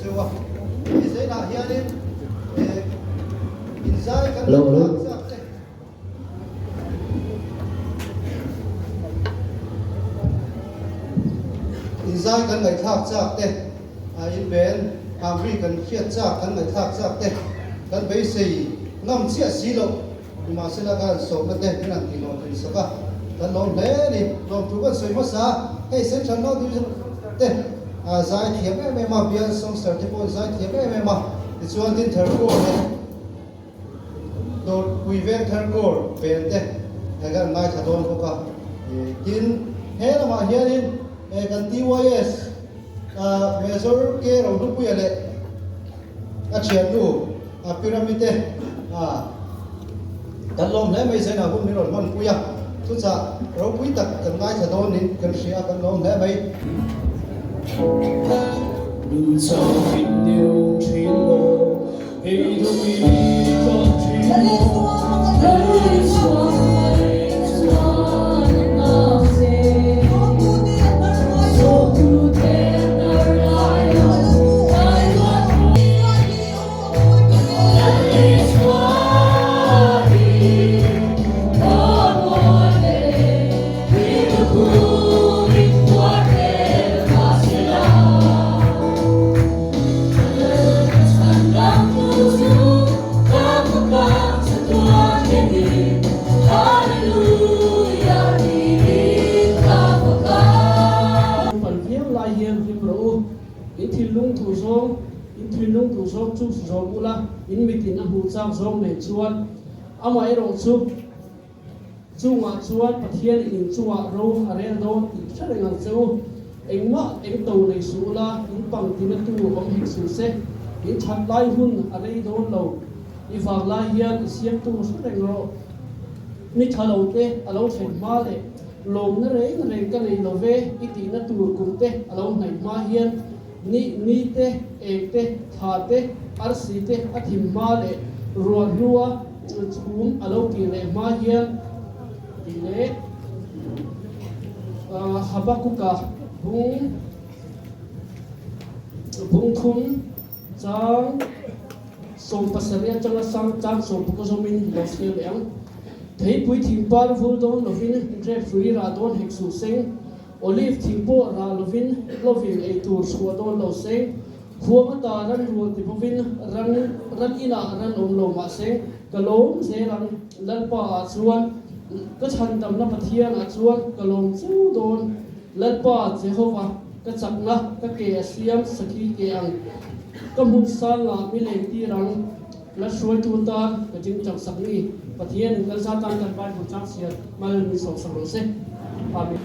cheu a. Hei zainah hianin inzai kan Hello, hello. ngaihthlak chak te. Inzai kan ngaihthlak chak te, in bel hamri kan hriat chak kan ngaihthlak chak te kan beisei ngam chiah si loh. Nimahsela ka han sawmna te min han tih lawm thin sak a, kan lawm hle a ni. Lawmthu kan sawi hmasa a, hei Central North Division of Songster te zai thiam em em a, Bial Songster te pawh an zai thiam em em a, tichuan Dinthar Corps leh Dawrpui Vengthar Corps band te kan ngaithla dawn bawk a. Tin, he lamah hianin kan TYS Major K Rohlupuia leh A thiannu a pyramide a kan lawm hle mai zainah hun min rawn hman pui a, chuchah ropui tak kan ngaithla dawn in kan hria a kan lawm hle mai. Nun chauhin ni rung thin maw, hei duh i tawt thin maw, Pan viau lai hian hlim rawh u, in thinlung duh zawng, in thinlung duh zawng chu zawm ula, in mitin a hmuh chak zawng nen chuan amaherawh chu Chungah chuan Pathian in chungah ro a rel dawn tih hre reng ang che u. Engmah eng to nei suh ula, in pang tina tu awm hek suh se. In that lai hun a rei dawn lo. I vang lai hian i siamtu hre reng rawh. Ni tha lo te a lo thlen hma leh lawmna reng reng ka nei lo ve i tihna tur kum te a lo hnaih hma hian ni ni te, eng te, thla te, arsi te a thim hma leh ruah hnua Chhum a lo tih leh hma hian tih leh Habakuka bung bung thum chang 70 atanga sang chang 19 zawmin lo thlir leh ang. Theipui thing par vul dawn lovin grape hrui rah dawn hek suh seng, olive thing pawh rah lovin lovin ei tur chhuah dawn lo seng, Huang ata ran rual ti bawkin ran ran inah ran awm lo mahse ka lawm zel ang. Lalpa ah chuan ka chhandamna Pathian ah chuan ka lawm chu dawn. Lalpa Jehova ka chakna ka ke a siam sakhi ke ang. Ka hmun sangah mi leng tir ang. La hruaitu tan ka ding chang sak ni. Pathian in kan za tan kan Bible chang chhiar mal min sawm sak rawh se. Amen.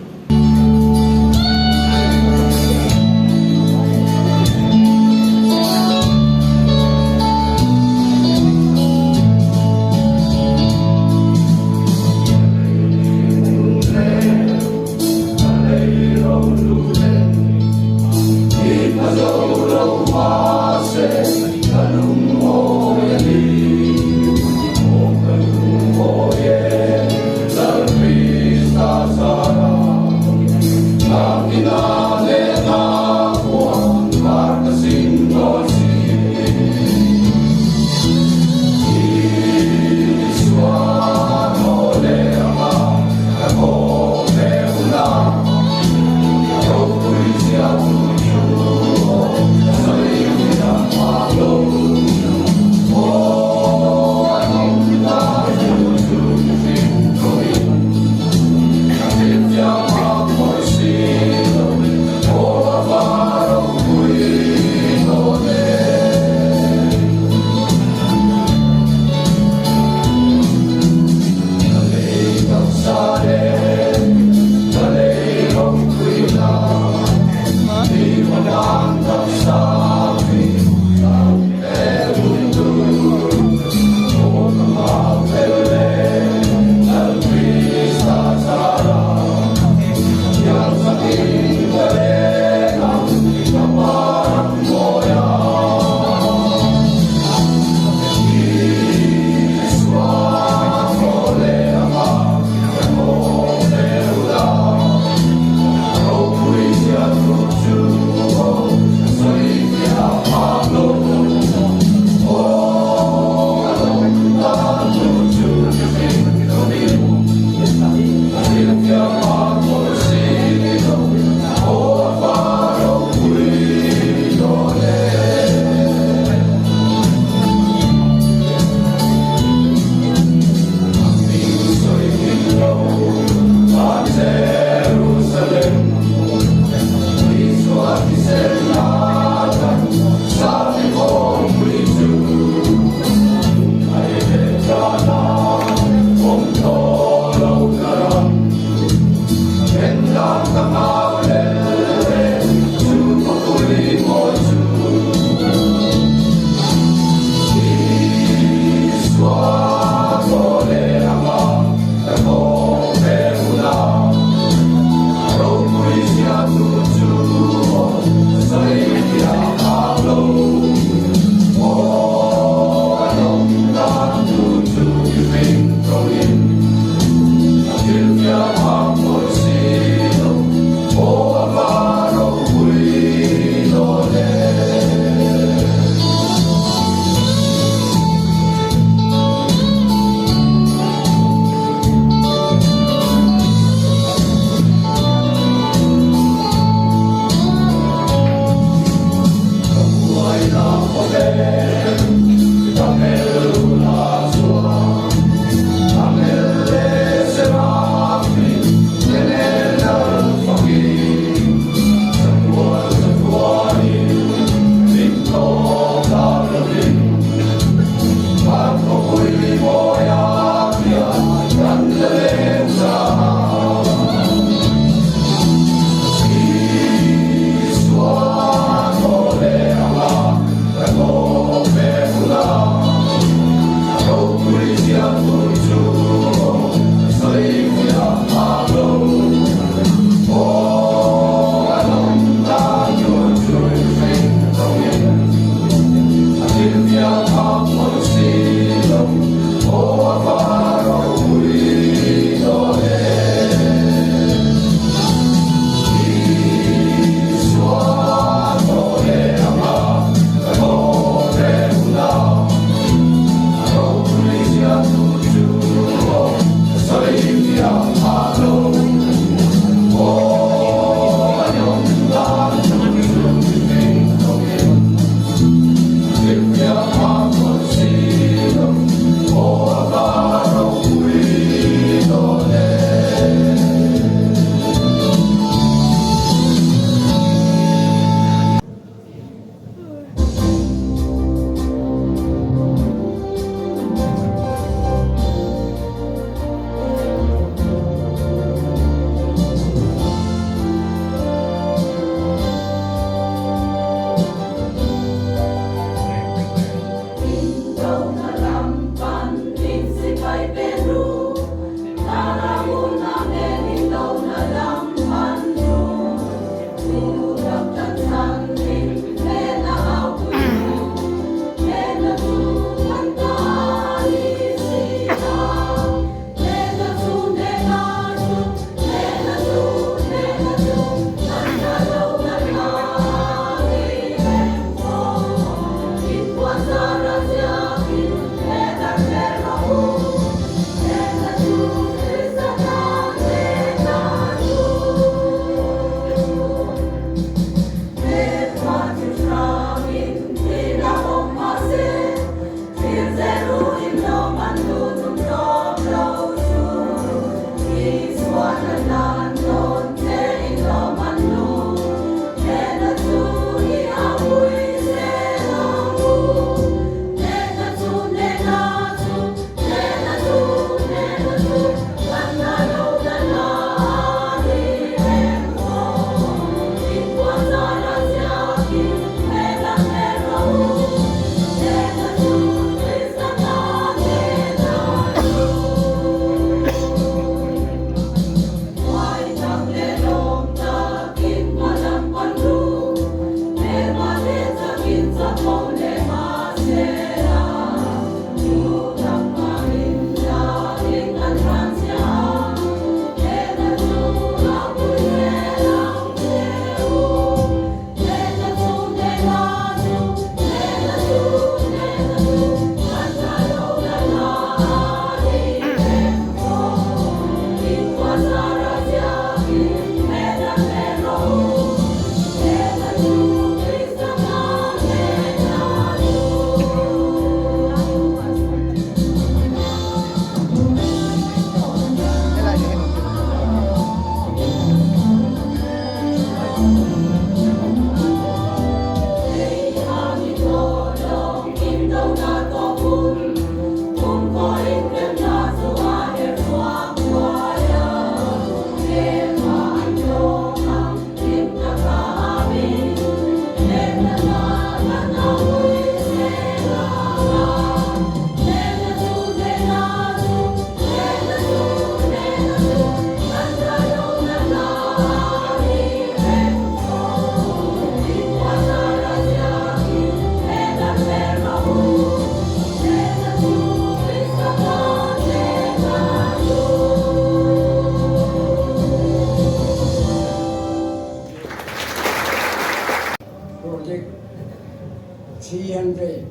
300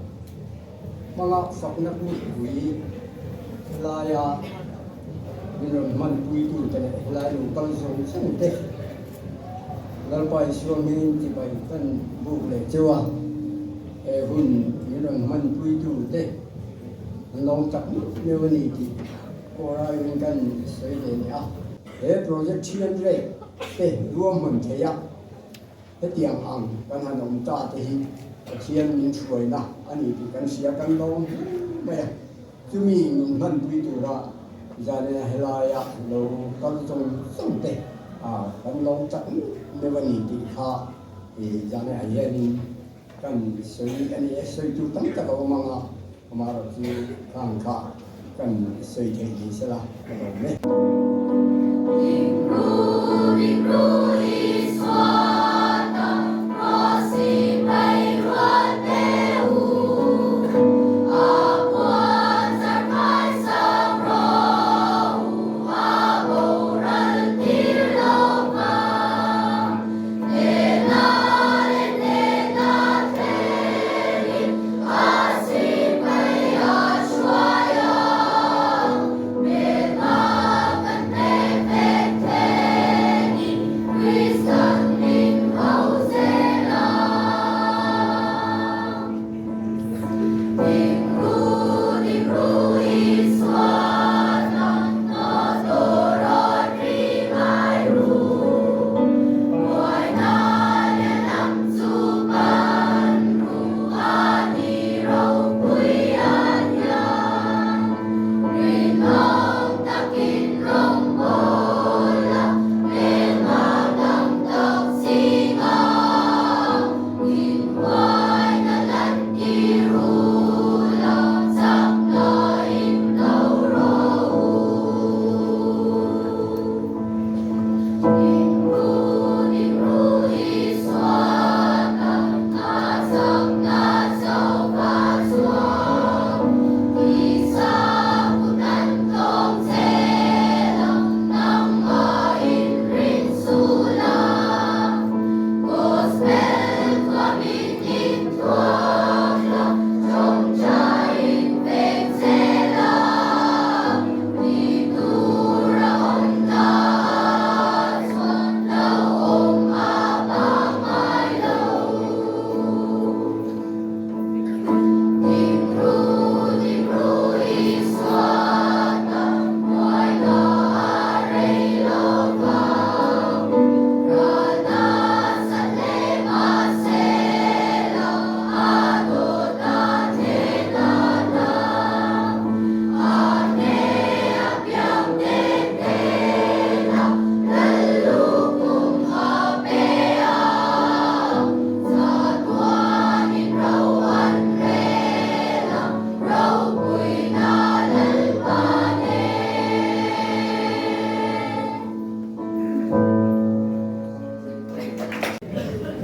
hmanga fakna kutpui laia min rawn hmanpuitute leh helai lo kal zawng zawng te Lalpa Isua hmingin chibai kan buk leh cheu a, he hun min rawn hmanpuitute an lawm tak meuh meuh a ni tih kawraiin kan sawi leh leh a. He project 300 te ruahman theih a. Hetiang ang kan han awm ta te hi Pathian min hruaina a ni tih kan hria kan lawm hle mai a, chumi min hmanpui tura zanina helaia lo kal zawng zawng te kan lawm chak meuh meuh a ni tih kha zanah hianin kan sawi a ni e. Sawi tur tam tak a awm ang a, amaherawhchu khang kha kan sawi theih ni sela ka lawm e.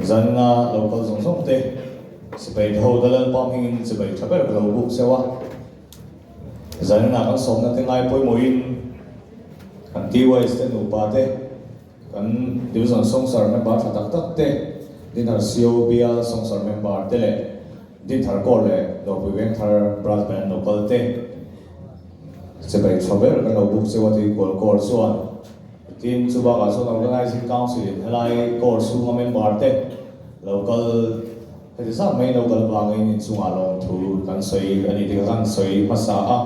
Zanna lo kal zawng zawng te sipai tho ta Lalpa hmingin chibai tha ber ka lo buk cheu a. Zanna kan sawmna te ngai pawimawhin kan TYS te nupa te kan Division Sawngsar member tha tak tak te Dinthar CO Bial Sawngsar member te leh Dinthar Corps leh Dawrpui Vengthar Branch Band lo kal te Chibai tha ber kan lo buk cheu a tui kual Corps chuan Tin, chu bakah chuan Organising Council in helai Corps chhunga member te lo kal heti zat mai lo kal vangin inchungah lawmthu kan sawi a ni tih kha kan sawi hmasa a.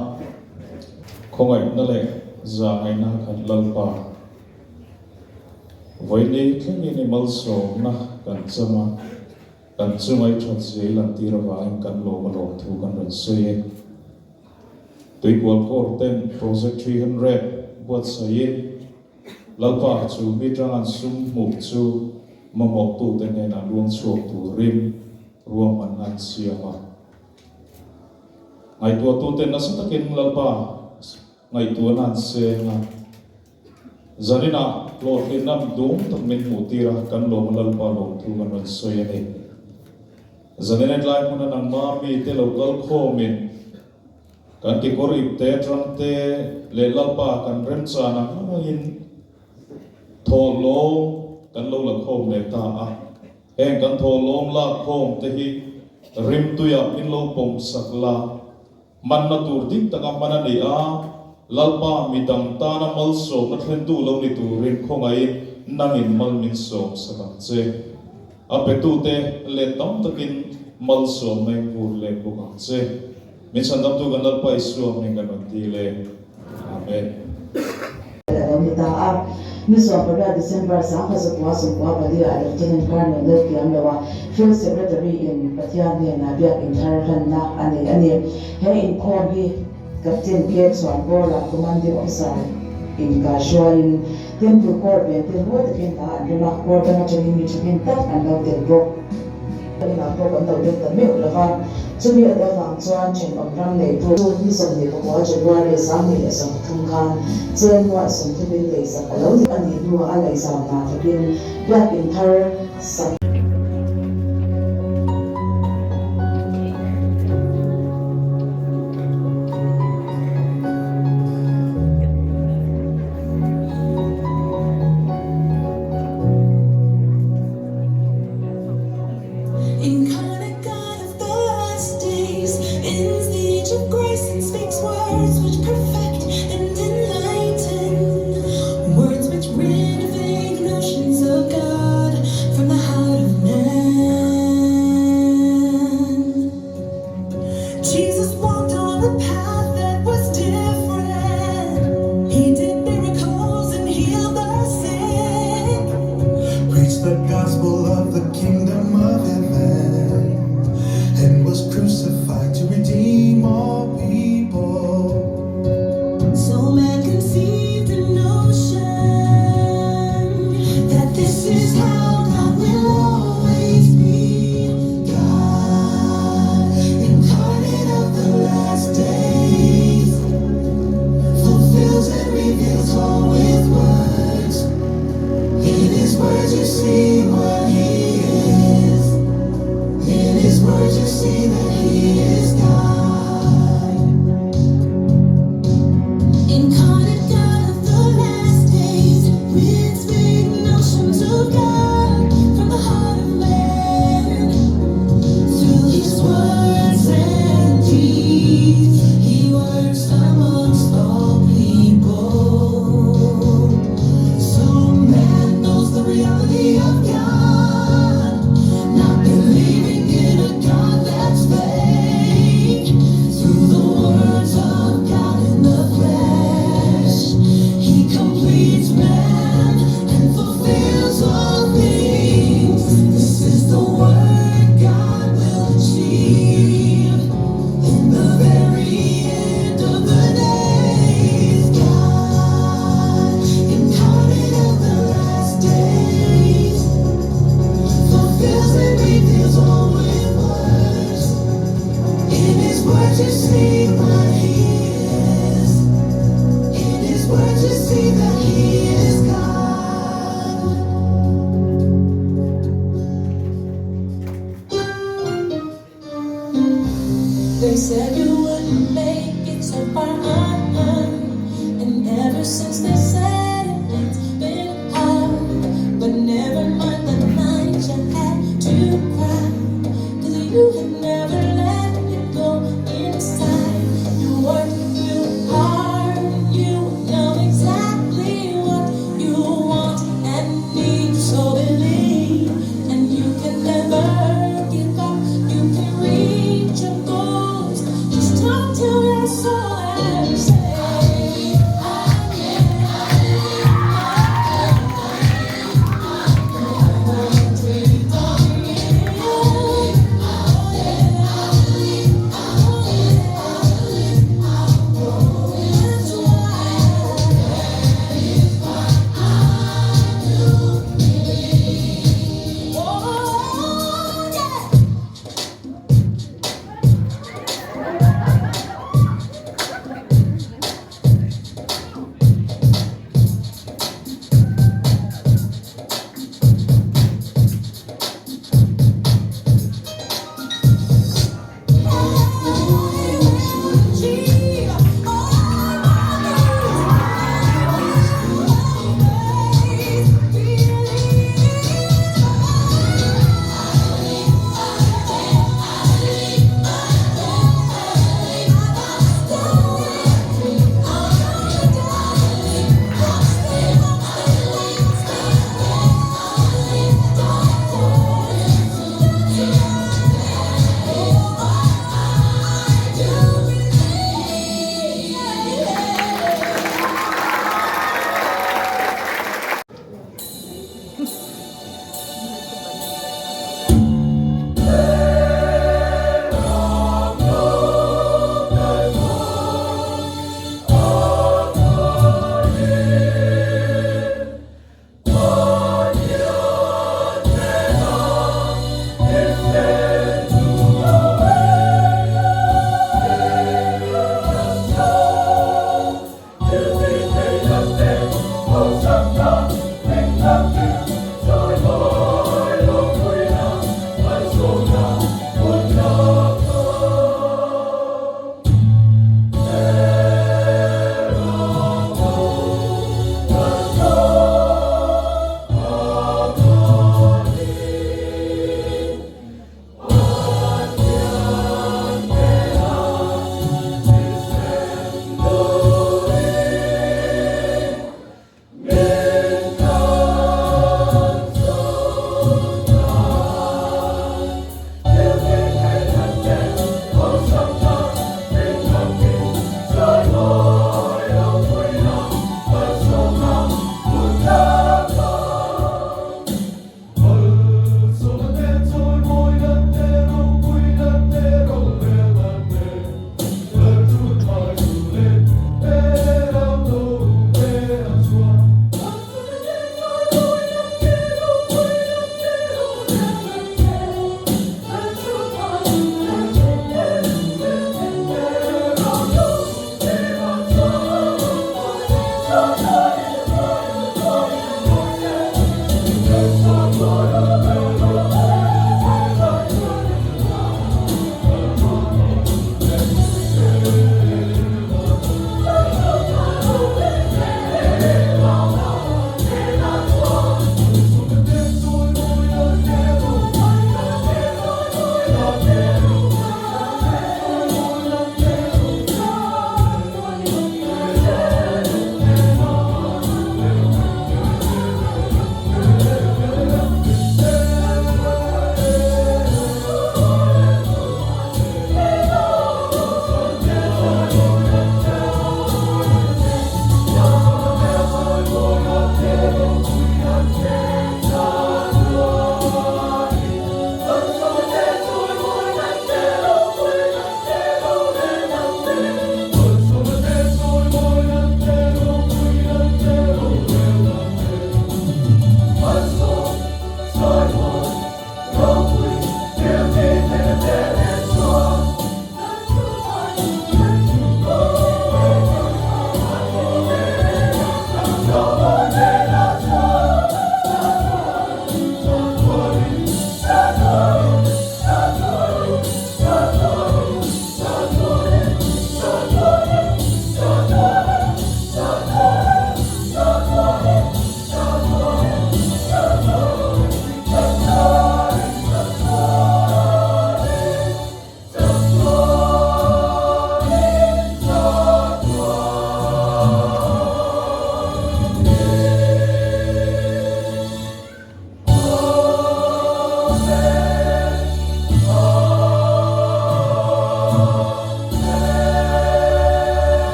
Khawngaihna leh zahngaihna khat Lalpa, vawiin thlengin i malsawmna kan cham a, kan chunga i that zia i lantir avangin kan lawm a lawmthu kan rawn sawi e. Tuikual Corps ten Project 300 buatsaihin Lalpa chu mi tangan sum hmuh chu mamawhtute hnenah luang chhuak turin ruahmanna an siam a. Ngaihtuahtute nasa takin Lalpa ngaihtuahna an seng a. Zaninah hlawhtlinna dum tak min hmuh tir a, kan lawm a Lalpa lawmthu kan rawn sawi a ni. Zanin hetlai hmuna nangma mite lo kal khawmin kan kekawr ipte atang te leh Lalpa kan remchan ang angin thawhlawm kan lo la khawm leh ta a. Heng kan thawhlawm lak khawm te hi. Rimtuiah min lo pawm sak la. Hmanna tur dik taka hman a ni a, Lalpa mi dang tana malsawmna thlentu lo ni turin khawngaihin nangin mal min sawm sak ang che. A petute let tam takin malsawmna in vur let bawk ang che. Min chhandamtu kan Lalpa Isua hming kan rawn dil e. Amen. A lo ni ta a. Ni 18 December 1900 sawmkua pali ah Lieutenant Colonel Lalkiam lo a Field Secretary in Pathian hnenah biak inthar hlanna a nei a ni. He inkhawm hi Captain K Chhuanbawla Commanding Officer in kaihruaiin Temple Corps ven te mawi takin hla an rem a, Corps dang atangin mi thahnem tak an lo tel bawk. Inah pawh kan lo let ta meuh lo va, chumi a avang chuan thenawm ram neitu chu ni 24 January 2030 khan cheng nuaih sawmthumin leisak a lo ni a nih hnuah a laihzam hna thawkin biakinn thar sak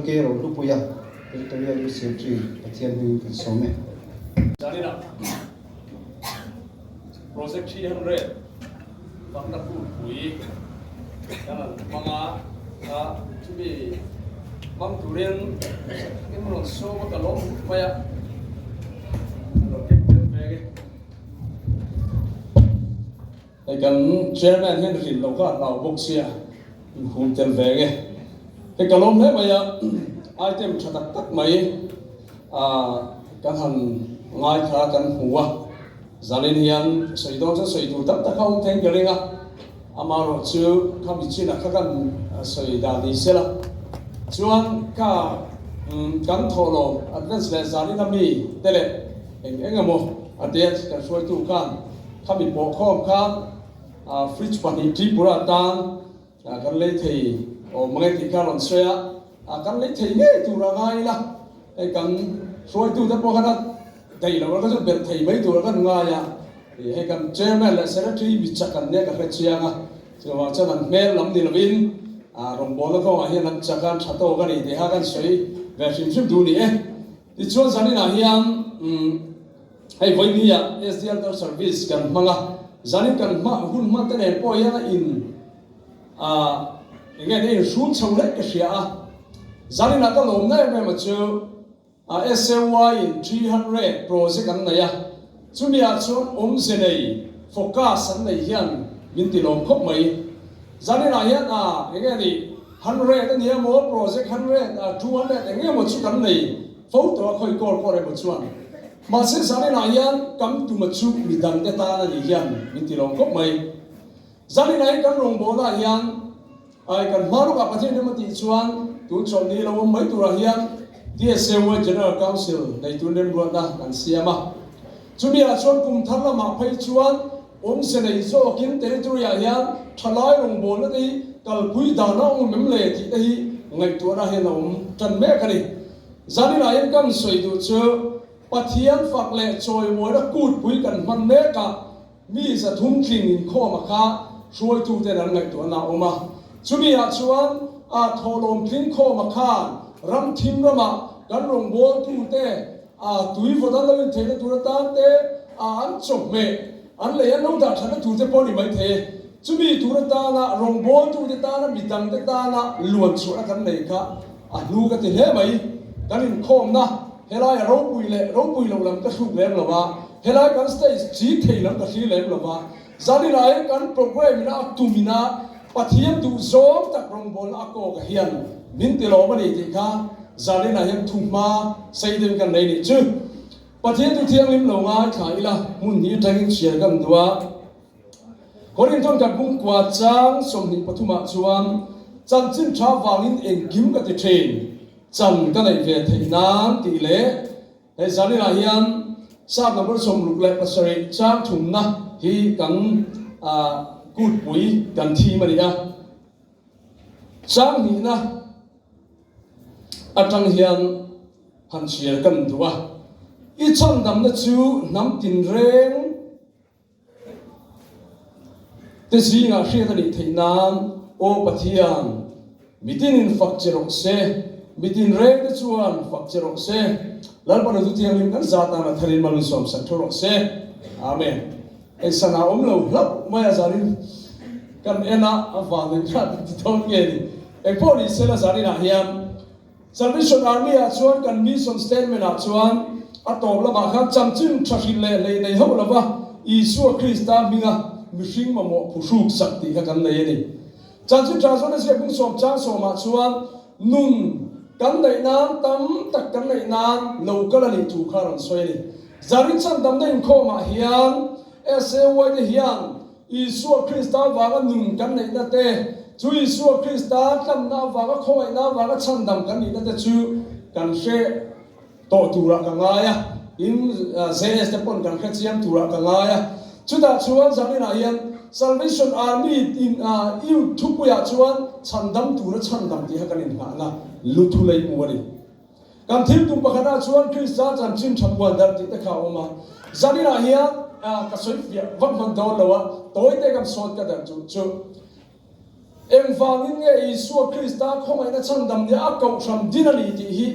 K Rohlupuia, Territorial Youth Secretary Pathian hmingin kan sawm e. Zaninah Project 300 fakna kulpui kan han hmang a, chumi hmang turin takin rawn sawm a ka lawm hlut mai a, a lo kek tel ve e. Hei kan Chairman hian rin loh kha a hlau bawk sia, inhum tel ve nge. Hei ka lawm hle mai a, item tha tak tak mai kan han ngaithla kan hmu a, zalin hian sawi dawn chuan sawi tur tam tak a awm thei ka ring a, amaherawh chu khami chinah kha kan sawi dan ni sela chuan kha kan thawhlawm advance leh zalin ami te leh eng eng emaw a tia kan hruaitu khan Khami pawh khawm kha fridge pahnih Tripura tan kan lei thei awm ang e tih kha a rawn sawi a, kan lei thei ngei tur a ngai ila, hei kan hruaitute pawh khan a daih loh a ka chu belh thei mai tur a kan ngai a, hei kan chairman leh secretary mi chak an nia ka hre chiang a, chuvang chuan an hmel lam ni lovin rawngbawlna kawngah hian an chak a, an tha tawk a ni tih kha kan sawi ve hrim hrim duh a ni e. Tichuan zaninah hian Hei vawinia SDL Tar Service kan hmang a, zanin kan hma hun hma te nen pawh hian a in ah enge a inhrul chho hlek ka hria a, zaninah ka lawm na em em a chu SAY in 300 project an nei a, chumi ah chuan awmze nei focus an nei hian min ti lawm khawp mai. Zaninah hian ah enge a nih hundred a nia maw project hundred ah 200 enge maw chu kan nei fo tawh a khawi kawl pawh remaw chuan. Mahse Zaninah hian kam tuma chu mi dangte tan a nih hian min ti lawm khawp mai. Zaninah hi kan rawngbawlnaah hian ai kan hma lawkah Pathian rem a tih chuan tun chawlhni lo awm mai turah hian TSAY General Council neitu remruatna kan siam a. Chumi ah chuan kum thar lamah phei chuan awmze nei zawkin territory ah hian thalai rawngbawlna te hi kalpui dan a awm em le tih te hi ngaihtuahna hian a awm tan mek a ni. Zaninah hian kan sawi duh chu Pathian fak leh chawimawina kutpui kan hman mekah mi 300 tling inkhawm a kha hruaituten an ngaihtuahna a awm a. Chumi ah chuan a thawhlawm tling khawm a khan ram thim ramah kan rawngbawltute a tui vawt an lo intheihna tur atan te a an chawhmeh an lei an lo dah thatna tur te pawh a ni maithei e. Chumi tur atana rawngbawltute tana midangte tana luan chhuahna kan nei kha A hnu ka ti hle mai. Kan inkhawmna helai a ropui leh ropui loh lam ka hruk lem lo va, helai kan stage chi thei lam ka thlir lem lo va, zanilai hian kan programme ina a tum ina Pathian duh zawng tak rawngbawlna a kawk ah hian min ti lawm a ni tih kha zaninah hian thuhma sei deuhin kan nei nih chu. Pathian chu thianghlim lo ngaithla ila hmun hi atangin chhiar kan duh a. Korinthon kan pumkua chang 23 ah chuan chanchin tha vangin engkim ka ti thin, chan ka neih ve theih nan tih leh hei zaninah hian Psalm number 67 chang thumna hi kan kutpui kan thim a ni a. Chang hnihna atang hian han chhiar kan duh a, I chhandamna chu hnam tinreng, Te zingah hriat a nih theih nan, Aw Pathian, mitinin fak che rawh se, mitin reng te chuan fak che rawh se, Lalpa Nuthu Thianghlim kan za tan a tharin mal min sawmsak thu rawh se. Amen. Hei sana awm lo hlauh mai a zanin kan en a, a van in kha ti dawn nge ni. Engpawh ni sela zaninah hian Salvation Army ah chuan kan mission statement ah chuan a tawp lamah khan chanchin tha hrilh leh hlei nei hauh lova Isua Krista hminga mihring mamawh phuhruk sak tih kha kan nei a ni. Chanchin tha chuan a ziak bung sawm chang sawmah chuan nun kan neih nan tam tak kan neih nan lo kal a nih thu kha a rawn sawi a ni. Zarin chandamna inkhawmah hian SAY te hian Isua Krista avanga nun kan neihna te, chu Isua Krista tlanna avanga khawngaihna avanga chhandam kan nihna te chu kan hre tawh turah ka ngai a, in ZS te pawn kan hre chiang turah ka ngai a. Chutah chuan zaninah hian Salvation Army in Youth thupuiah chuan chhandam tura chhandam tih kha kan inngahna luthu lei mu a ni. Kan thil tum pakhatah chuan Krista chanchin tha puan darh tih te kha a awm a. Zaninah hian ka sawi fiah vak hman dawn lo a, tawi te kan sawt ka darh chu chu. Engvangin nge Isua Krista khawngaihna chhandam nia a kohhran din a ni tih hi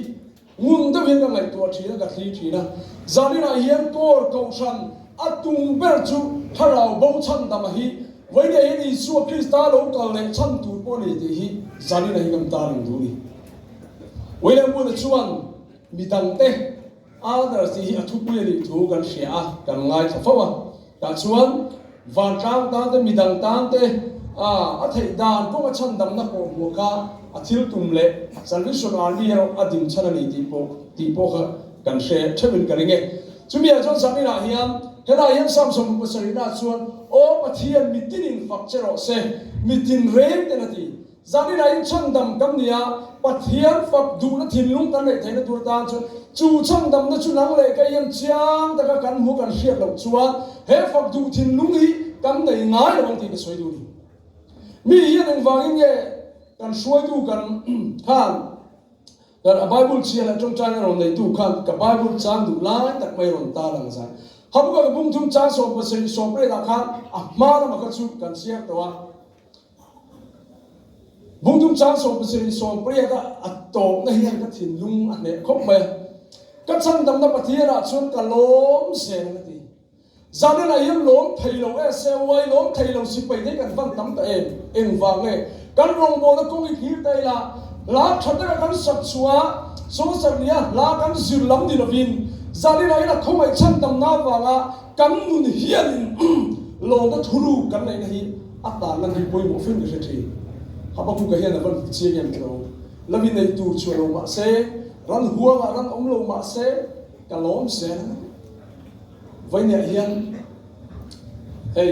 ngun deuhin ka ngaihtuah thin a, ka thli thin a. Zaninah hian Kawr kohhran a tum ber chu thlarau bo chhandama hi vawinia hian Isua Krista lo kal leh chhan tur pawh a ni tih hi zaninah hi kan tarlang duh a ni. William Wood-a chuan midangte Others tih hi a thupui a nih thu kan hria a, kan ngaithla fo a. Tah chuan vantlang tan te, midang tan te a theih dan kawnga chhandamna pawh hmuh kha a thil tum leh Salvation Army erawh a dim chhan a ni tih pawh tih pawh kha kan hre theuhin ka ring e. Chumi ah chuan Zaninah hian helaiah hian Samson kum pasarihnaah chuan Aw Pathian mitinin fak che rawh se, mitin reng ten a ti. Zaninah in chhandam kan ni a, Pathian fak duhna thinlung kan neih theihna tur atan chuan chu chhandamna chu nang leh kei hian chiang taka kan hmu kan hriat loh chuan he fak duh thinlung hi kan nei ngai lo ang tih ka sawi duh a ni. Mi hian engvangin nge kan hruaitu kan khan Kan a Bible chhia leh tawngtaina rawn neitu khan ka Bible chang duh lai tak mai rawn tar ang zai. Habuka ka bung thum chang 70 sawpariatah khan a hma lama kha chu kan chhiar tawh a. Bung thum chang 70 sawmpariata a tawpna hian ka thinlung a hneh khawp mai a. Ka chhandamna Pathianah chuan ka lawm zel ang a ti. Zaninah hian lawm thei lo e, SAY lawm thei lo sipai te kan van tam ta em? Engvang nge? Kan rawngbawlna kawng i thlir ta ila, hla tha taka kan sak chhuah sawngsar nia hla kan zir lam ni lovin zaninah hian a khawngaih chhan tamna avanga kan nun hianin lawmna thuruk kan neihna hi a tarlan hi pawimawh feng ka hre thin. Habakuka hian a van hmu chiang em tilo. Lavi nei tur chhuah lo mahse, ran huangah ran awm lo mahse ka lawm zel a ni. Vawinia hian hei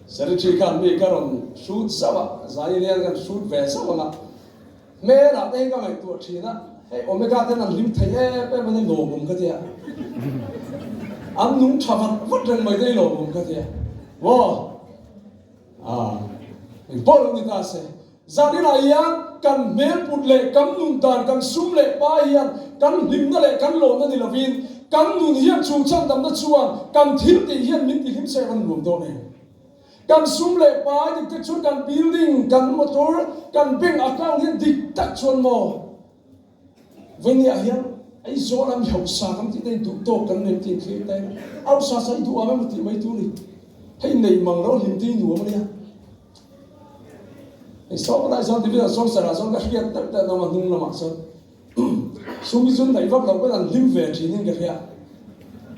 Secretary khan mi ka rawn hrut zauh a, zai hian kan hrut ve zauh ang a, hmelah te hian ka ngaihtuah thin a, hei Omega ten an hlim thei em em a ni lawmawm ka tia, an nung tha vat vat reng mai te hi lawmawm ka tia, maw ah engpawh lo ni ta se. Zaninah hian kan hmel put leh kan nun dan, kan sum leh pai hian kan hlimna leh kan lawmna ni lovin kan nun hian chung chhandamna chuan kan thil tih hian min tihlim se kan nuam dawn em? Kan sum leh pai dik te chuan kan building, kan motor, kan bank account hian dik tak chuan maw Vawinia hian Aizawl a mi hausa kan tih te duh tawk kan nei tih thlir te hausa sa i duh ang emaw tih mai tur ni. Hei nei mang lo hlim te i nuam a nia. Hei saw lai sawn David-a sawn sarah sawn ka hriat deuh deuh hnawm a hnung lamah sawn sum hi chu neih vak loh pawn an hlim ve thin in ka hria.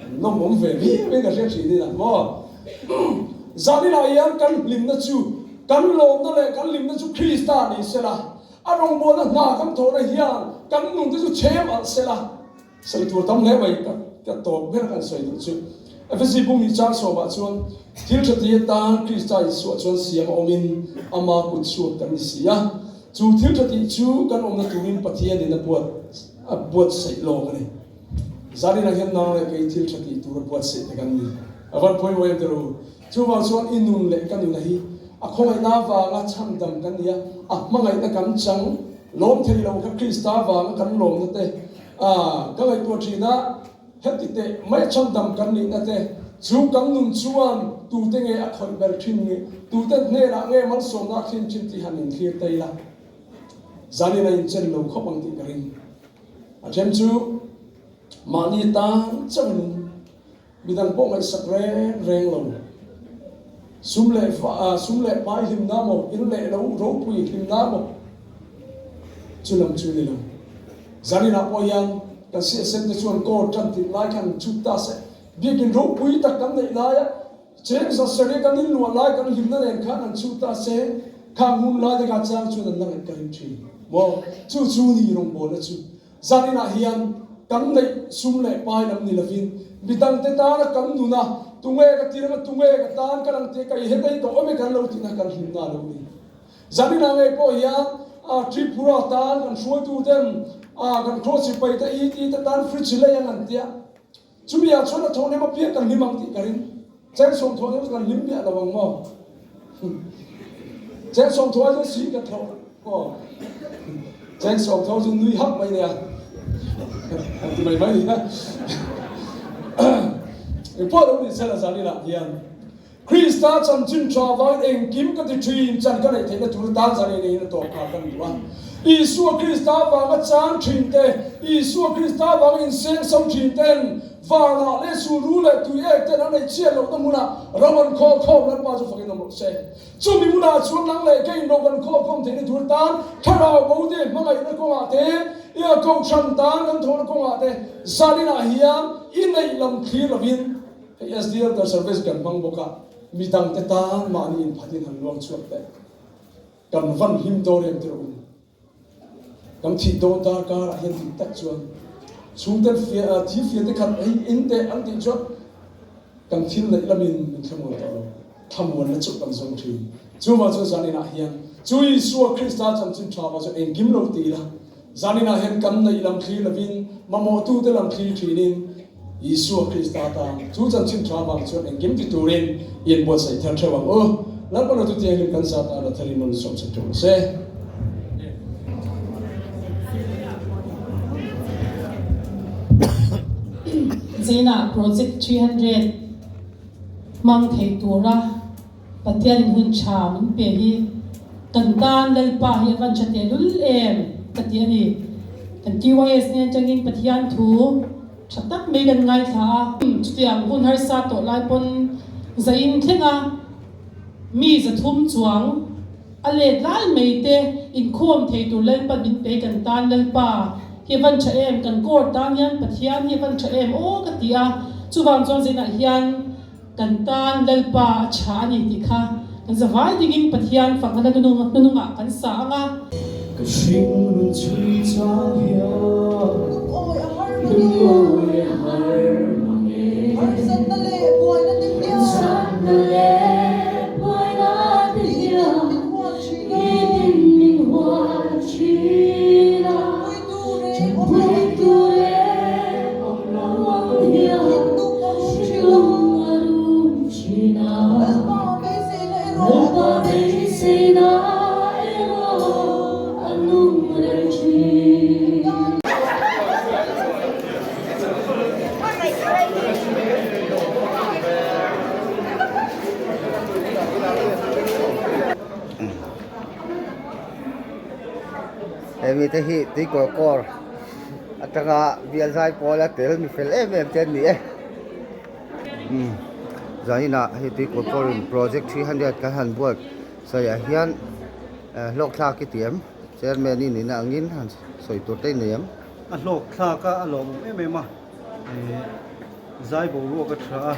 An nawm awm ve viau in ka hria thin in a maw. Zaninah hian kan hlimna chu kan lawmna leh kan hlimna chu Krista ni sela a rawngbawlna hna kan thawhna hian kan nungte chu chhem alh sela. Sawi tur tam hle mai ka ka tawp ber kan sawi duh chu. Efesi bung chang sawmah chuan thil tha ti atan Krista Isuah chuan siam a awmin ama kut chhuak kan ni si a. Chu thil tha tih chu kan awmna turin Pathianin a buat a buatsaih lawk a ni. Zaninah hian nang leh kei thil tha tih tur a buatsaih te kan ni. A van pawimawh em tiraw? Chuvang chuan i nun leh ka nuna hi a khawngaihna avanga chhandam kan ni a, a hmangaihna kan chang lawm thei lo kha Krista avanga kan lawmna te a ka ngaihtuah thin a, heti teh mai chhandam kan nihna te chu kan nun chuan tute nge a khawih ber thin nge, tute hnenah nge malsawmna a thlen thin tih han inthlir ta ila, zanin a inchen lo khawp ang tih ka ring. A then chu mahni tan chauhin Midang pawh ngaihsak reng reng lo. Sum leh sum leh pai hlimna maw, in leh lo ropui hlimna maw chu lam chu ni lo. Zaninah pawh hian kan CSM te chuan court tan tih lai khan chhut ta se, biakin ropui tak kan neih laia cheng za sarih kan inluah lai kan hlimna nen khan an chhut ta se, khang hun lai te kha chang chuan an la ngaih ka ring thin maw? Chu chu ni rawngbawlna chu. Zaninah hian kan neih sum leh pai lam ni lovin midangte tana kan nun a, tunge ka tirang a, tunge ka tan ka lang tih ka i hetei tawh awm e kan lo tihna kan hlimna a lo ni. Zaninah ngei pawh hian Tripura tan kan hruaituten kan Cross sipai te ET te tan fridge lei ang an tia. Chumi ah chuan a thawh nem apiang kan hlim ang tih ka ring. Cheng sawm thawh nem chu kan hlim miah lo ang maw? Cheng sawm thawh ai chuan si ka thawh aw. Cheng sawm thawh chu nui hak mai nia. An ti mai mai nia. Engpawh lo ni sela zan inah hian. Krista chanchin tha vangin engkim ka ti thin, chan ka neih theihna tur atan zan ei neiin a tawp nghal kan duh a. Isua Krista vanga chang thin te, Isua Krista vanga inseng so thin ten, vanah leh sulru leh tui ek ten an ei chhiat lohna hmunah ram an khawl khawm Lalpa chu fakin awm rawh se. Chumi hmunah chuan nang leh kei inro kan khawl khawm theihna tur tan thlarau bo te hmangaihna kawngah te, ia kohhran tan kan thawhna kawngah te zaninah hian i neih lam thlir lovin, Hei SDL tar service kan hmang bawk a, midang te tan mahni inphatin han luang chhuak teh. Kan van hlim dawn em tirh u. Kan thih dawn dar karah hian dik tak chuan chhungten fia thi fia te khat hei in teh an tih chuan kan thil neih lamin min thlamuan tawh lo. Thlamuanna chu kan zawng thin. Chuvang chuan zaninah hian chu Isua Krista chanchin tha vang chuan engkim lo ti ila, Zaninah hian kan neih lam thlir lovin, mamawhtute lam thlir thinin Isua Krista tan chu chanchin tha vang chuan engkim ti turin inbuatsaih thar theuh ang u. Lalpa Lotu Thianghlim kan zat a la tharin rawn sawmsak theuh ang se. Zainah Project 300 hmang thei tura Pathianin hun tha min pe hi kan tan Lalpa hi a van tha teh lul em ka ti a ni. Kan TYS nen atangin Pathian thu tha tak mai kan ngaithla a. Chutiang hun harsa tawh lai pawn zain thleng a mi zathum chuang a let lai mai te inkhawm thei tur Lalpa min pe kan tan Lalpa hi a van tha em kan court tan hian Pathian hi a van tha em aw ka ti a. Chuvang chuan zainah hian Kan tan Lalpa a tha a ni tih kha kan zavai dingin Pathian fakna la hnunungah kan sa ang a. Ka hringnun chhui chang hian Lungawi a har mang e. Harsatna leh buaina te hian Harsatna leh buaina te hian Nitin min huat thin a Nitin min huat thin a Tanpuitu reng awm lo ang hian Thinlung a rum thin a Lalpa beiseina erawh a nung reng thin. Hemi te hi tuikawr kawr atanga bial zai pawl a tel mi fel em em te an ni e umm zaninah hei tuikawr kawrin project 300 kan han buat sawiah hian hlawk thlak i ti em chairman i nihna angin han sawi tur te i nei em. A hlawk thlak a a lawmawm em em a ih zai boruak a tha a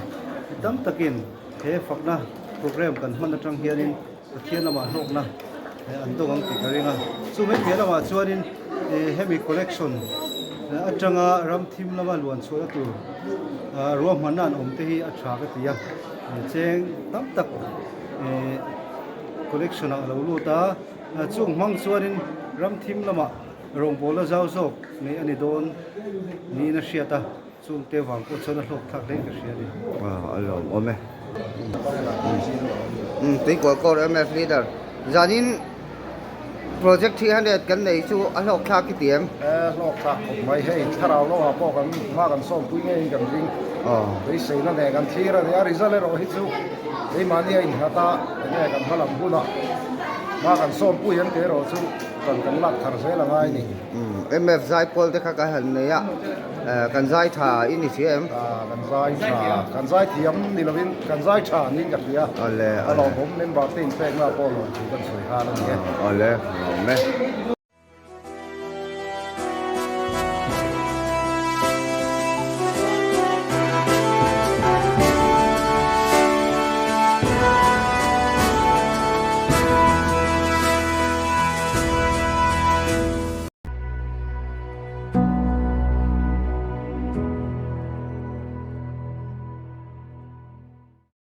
tam takin he fakna program kan hman atang hianin Pathian lamah hlawkna an dawng ang tih ka ring a, chu mai piah lamah chuanin hemi collection atanga ram thim lama luan chhuahna tur ruahmanna an awm te hi a tha ka ti a, cheng tam tak collection ah a lo lut a, chung hmang chuanin ram thim lamah rawngbawlna zau zawk neih a ni dawn niin a hriat a. Chungte vang pawh chuan a hlawk thlak hle ka hria a ni. A lawm awm e. Umm Tuikual Corps MF Leader zanin Project 300 kan nei chu a hlawk thlak i ti em? E hlawk thlak khawp mai hei thlarau lo ah pawh kan hma kan sawmpui ngeiin kan ring. Beiseina nen kan thlir a ni a result erawh hi chu keimahni a innghat a enge kan hmalam hunah hma kan sawmpui an tih erawh chu kan kan lak thar zel a ngai a ni. MF zaipawl te kha ka han nei a. Kan zai tha i ni si em? Kan zai tha, kan zai thiam ni lovin kan zai tha niin ka hria. Awle, A lawmawm member te inpekna pawh lawm thu kan sawi nghal a ni e. Awle, lawm e.